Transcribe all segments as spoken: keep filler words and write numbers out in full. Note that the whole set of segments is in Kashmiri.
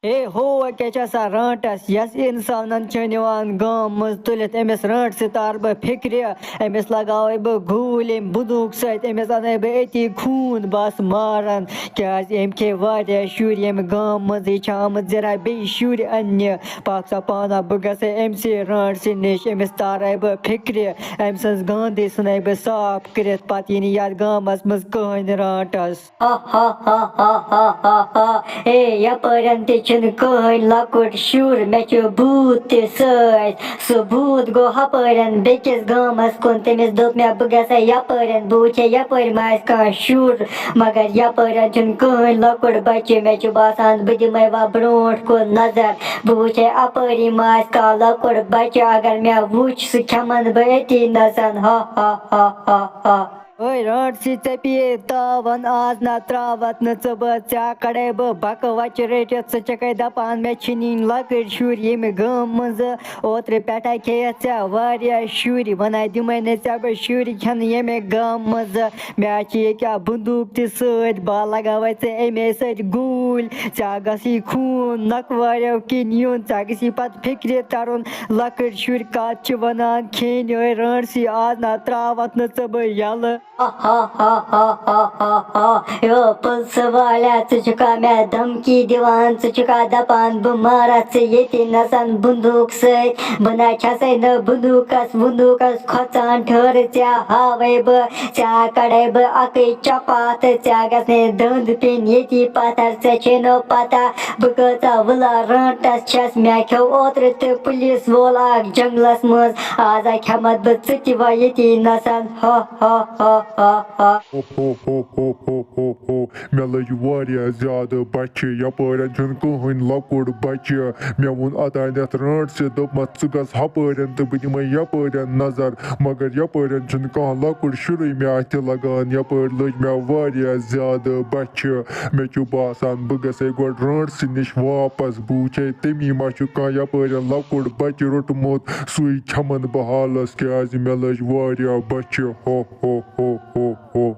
ہے ہو، کیٛاہ چھِ آسان رانٛٹَس؟ یَس اِنسانَن چھِ نِوان گام منٛز تُلِتھ، أمِس رانٛٹسٕے تارٕ بہٕ فِکرِ، أمِس لَگاوَے بہٕ گوٗلۍ ییٚمہِ بُنٛدوٗک سۭتۍ، أمِس اَنَے بہٕ أتی خوٗن بَس مارَن، کیٛازِ أمۍ کھے واریاہ شُرۍ ییٚمہِ گامہٕ منٛز، یہِ چھِ آمٕژ زِرا بیٚیہِ شُرۍ اَننہِ، پاک سا پانہ بہٕ گژھے أمۍ سٕے رانٛٹسٕے نِش، أمِس تارَے بہٕ فِکرِ، أمۍ سٕنٛز گانٛدٕے ژھٕنَے بہٕ صاف کٔرِتھ، پَتہٕ یی نہٕ یَتھ گامَس منٛز کٕہٕنۍ رانٛٹَس۔ ہا ہا ہا ہا ہا ہا ہا۔ اے، یپٲرٮ۪ن تہِ چھُنہٕ کٕہٕنۍ لۄکُٹ شُر، مےٚ چھُ بھوٗت تہِ سۭتۍ۔ سُہ بھوٗت گوٚو ہپٲرٮ۪ن بیٚکِس گامس کُن، تٔمِس دوٚپ مےٚ، بہٕ گژھے یپٲرٮ۪ن، بہٕ وٕچھے یپٲرۍ ما آسہِ کانٛہہ شُر، مگر یپٲرٮ۪ن چھُنہٕ کٕہٕنۍ لۄکُٹ بچہِ۔ مےٚ چھُ باسان، بہٕ دِمے وۄنۍ برونٛٹھ کُن نظر، بہٕ وٕچھے اپٲری ما آسہِ کانٛہہ لۄکُٹ بچہِ، اگر مےٚ وُچھ، سُہ کھٮ۪من بہٕ أتی نژن۔ ہا ہا ہا ہا ہا۔ اوے رانٛٹسی، ژےٚ پیٚیے تاوَن آز، نہ ترٛاوَتھ نہٕ ژٕ بہٕ، ژےٚ کَڑے بہٕ بَکہٕ وَچہِ رٔٹِتھ، ژٕ چھَکھے دَپان مےٚ چھِ نِنۍ لۄکٕٹۍ شُرۍ ییٚمہِ گامہٕ منٛزٕ، اوترٕ پٮ۪ٹھَے کھیٚیَتھ ژےٚ واریاہ شُرۍ، وَنَے دِمَے نہٕ ژےٚ بہٕ شُرۍ کھٮ۪نہٕ ییٚمہِ گامہٕ منٛزٕ، مےٚ چھِ ییٚکیٛاہ بندوٗق تہِ سۭتۍ، بہٕ لَگاوَے ژےٚ اَمے سۭتۍ گوٗلۍ، ژےٚ گژھی خوٗن نَکھٕ واریو کِنۍ یُن، ژےٚ گژھی پَتہٕ فِکرِ تَرُن، لۄکٕٹۍ شُرۍ کَتھ چھِ وَنان، کھیٚنۍ ٲے رانٛٹسی آز نہ ترٛاوَتھ نہٕ ژٕ بہٕ یَلہٕ۔ ہا ہا ہا ہا ہا ہا۔ یو پُلسہٕ والیا، ژٕ چھُکھا مےٚ دھمکی دِوان؟ ژٕ چھُکھا دَپان بہٕ مارَتھ ژٕ ییٚتی نَسَن بندوٗق سۭتۍ؟ بہٕ نہ چھَسَے نہٕ بندوٗقَس وندوٗقَس کھۄژان، ٹھٔہرٕ ژےٚ ہاوَے بہٕ، ژےٚ کَڑَے بہٕ اَکٕے چپاتھ، ژےٚ گژھنَے دٔنٛد پیٚنۍ ییٚتی پَتھَر، ژےٚ چھے نہٕ پَتہ بہٕ کۭژاہ وٕلا رانٛٹَس چھَس، مےٚ کھیوٚو اوترٕ تہِ پُلیٖس وول اَکھ جنٛگلَس منٛز، آز ہا کھٮ۪مَتھ بہٕ ژٕ تہِ وۄنۍ ییٚتی نَسَن۔ ہا ہا ہا ہا ہا۔ ہو ہو ہو ہو ہو ہو ہو۔ مےٚ لٔج واریاہ زیادٕ بۄچھِ، یَپٲرٮ۪ن چھُنہٕ کٕہٕنۍ لۄکُٹ بَچہِ۔ مےٚ ووٚن اوٚتانٮ۪تھ رانٛٹسہِ، دوٚپمَس، ژٕ گژھ ہُپٲرٮ۪ن تہٕ بہٕ دِمَے یَپٲرٮ۪ن نظر، مگر یَپٲرٮ۪ن چھُنہٕ کانٛہہ لۄکُٹ شُرُے مےٚ اَتھِ لَگان۔ یَپٲرۍ لٔج مےٚ واریاہ زیادٕ بۄچھِ۔ مےٚ چھُ باسان، بہٕ گژھے گۄڈٕ رانٛٹسہِ نِش واپس۔ بہٕ وٕچھے، تٔمی ما چھُ کانٛہہ یَپٲرٮ۪ن لۄکُٹ بَچہِ روٚٹمُت، سُے کھٮ۪مَن بہٕ حالَس، کیٛازِ مےٚ لٔج واریاہ بۄچھِ۔ ہو ہو ہو ہو ہو۔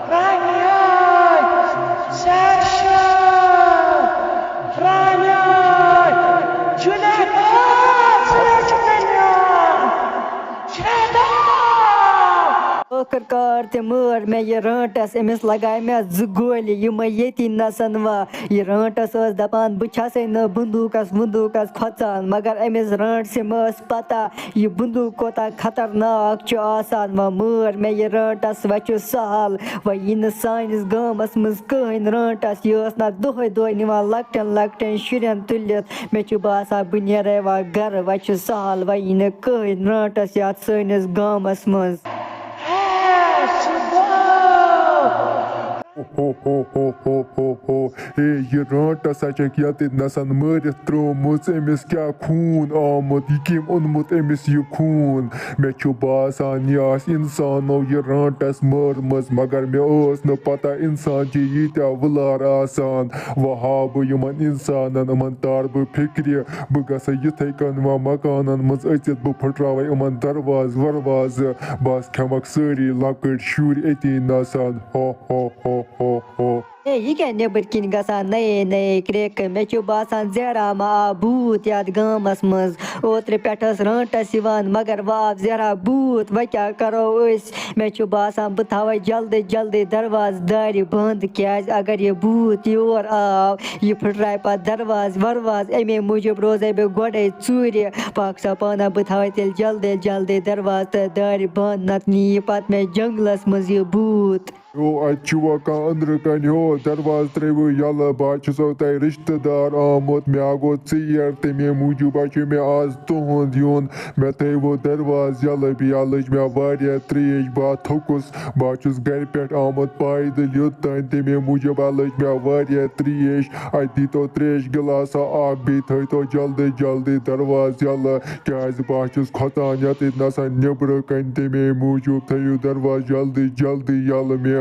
رانیٲے! سیر شاہ! رانیٲے! جُنیدا! ژٕ چھُکھ مےٚ نیان! جُنیدا! ٲخٕر کار تہِ مٲر مےٚ یہِ رانٛٹَس، أمِس لگایہِ مےٚ زٕ گولہِ، یِمَے ییٚتی نَسَن وا۔ یہِ رانٛٹَس ٲس دَپان، بہٕ چھَسَے نہٕ بندوٗقَس وندوٗقَس کھۄژان، مگر أمِس رانٛٹسہِ مہ ٲس پَتہ، یہِ بندوٗق کوتاہ خطرناک چھُ آسان۔ وۄنۍ مٲر مےٚ یہِ رانٛٹَس، وۄنۍ چھُ سہل، وۄنۍ یی نہٕ سٲنِس گامَس منٛز کٕہٕنۍ رانٛٹَس۔ یہِ ٲس نہ دۄہَے دۄہَے نِوان لۄکٹٮ۪ن لۄکٹٮ۪ن شُرٮ۪ن تُلِتھ۔ مےٚ چھُ باسان، بہٕ نیرے وۄنۍ گَرٕ، وۄنۍ چھُ سہل، وۄنۍ یی نہٕ کٕہٕنۍ رانٛٹَس یَتھ سٲنِس گامَس منٛز۔ ہے، سُہ گوٚو۔ ہو ہو ہو ہو ہو ہو۔ ہے، یہِ رانٛٹَس ہا چھَکھ یَتٮ۪تھ نَسَن مٲرِتھ ترٛٲومٕژ۔ أمِس کیٛاہ خوٗن آمُت؟ یہِ کٔمۍ اوٚنمُت أمِس یہِ خوٗن؟ مےٚ چھُ باسان، یہِ آسہِ اِنسانو یہِ رانٛٹَس مٲرمٕژ، مگر مےٚ ٲس نہٕ پَتہ اِنسان چھِ ییٖتیٛاہ وٕلار آسان۔ وۄنۍ ہاو بہٕ یِمَن اِنسانَن، یِمَن تارٕ بہٕ فِکرِ۔ بہٕ گژھٕ یِتھَے کٔنۍ وۄنۍ مکانَن منٛز أژِتھ، بہٕ پھٕٹراوَے یِمَن دروازٕ وروازٕ۔ بَس کھٮ۪مَکھ سٲری لۄکٕٹۍ شُرۍ أتی نَسَن۔ ہو ہو ہو ہو ہو۔ ہے، یہِ کیٛاہ نیٚبٕرۍ کِنۍ گژھان نَیے نَیے کرٛیکہٕ؟ مےٚ چھُ باسان، زہرا ما آو بھوٗت یَتھ گامَس منٛز۔ اوترٕ پٮ۪ٹھ ٲس رانٛٹَس یِوان، مگر وۄنۍ آو زہرا بھوٗت۔ وۄنۍ کیٛاہ کَرو أسۍ؟ مےٚ چھُ باسان، بہٕ تھاوَے جلدی جلدی دروازٕ دارِ بنٛد، کیٛازِ اگر یہِ بھوٗت یور آو، یہِ پھٕٹراوِ پَتہٕ دروازٕ وروازٕ۔ اَمے موٗجوٗب روزَے بہٕ گۄڈَے ژوٗرِ۔ پاک سا پانہ، بہٕ تھاوَے تیٚلہِ جلدی جلدی دروازٕ تہٕ دارِ بنٛد، نَتہٕ نی یہِ پَتہٕ مےٚ جنٛگلَس منٛز یہِ بھوٗت۔ او، اَتہِ چھُوا کانٛہہ أنٛدرٕ کَنہِ؟ ہو، دروازٕ ترٛٲوِو یَلہٕ، بہٕ حظ چھُسو تۄہہِ رِشتہٕ دار آمُت، مےٚ ہا گوٚو ژیر، تَمے موٗجوٗب حظ چھُ مےٚ آز تُہُنٛد یُن۔ مےٚ تھٲیوٕ دروازٕ یَلہٕ، بیٚیہِ ہا لٔج مےٚ واریاہ ترٛیش، بہٕ ہا تھوٚکُس، بہٕ ہا چھُس گَرِ پٮ۪ٹھ آمُت پایدٔلۍ یوٚت تام، تَمے موٗجوٗب ہا لٔج مےٚ واریاہ ترٛیش۔ اَتہِ دیٖتو ترٛیش گِلاسا اَکھ، بیٚیہِ تھٲیتو جلدی جلدی دروازٕ یَلہٕ، کیٛازِ بہٕ ہا چھُس کھۄژان یَتٮ۪تھ نَسَن نیٚبرٕ کَنہِ، تَمے موٗجوٗب تھٲیِو دروازٕ جلدی جلدی یَلہٕ مےٚ۔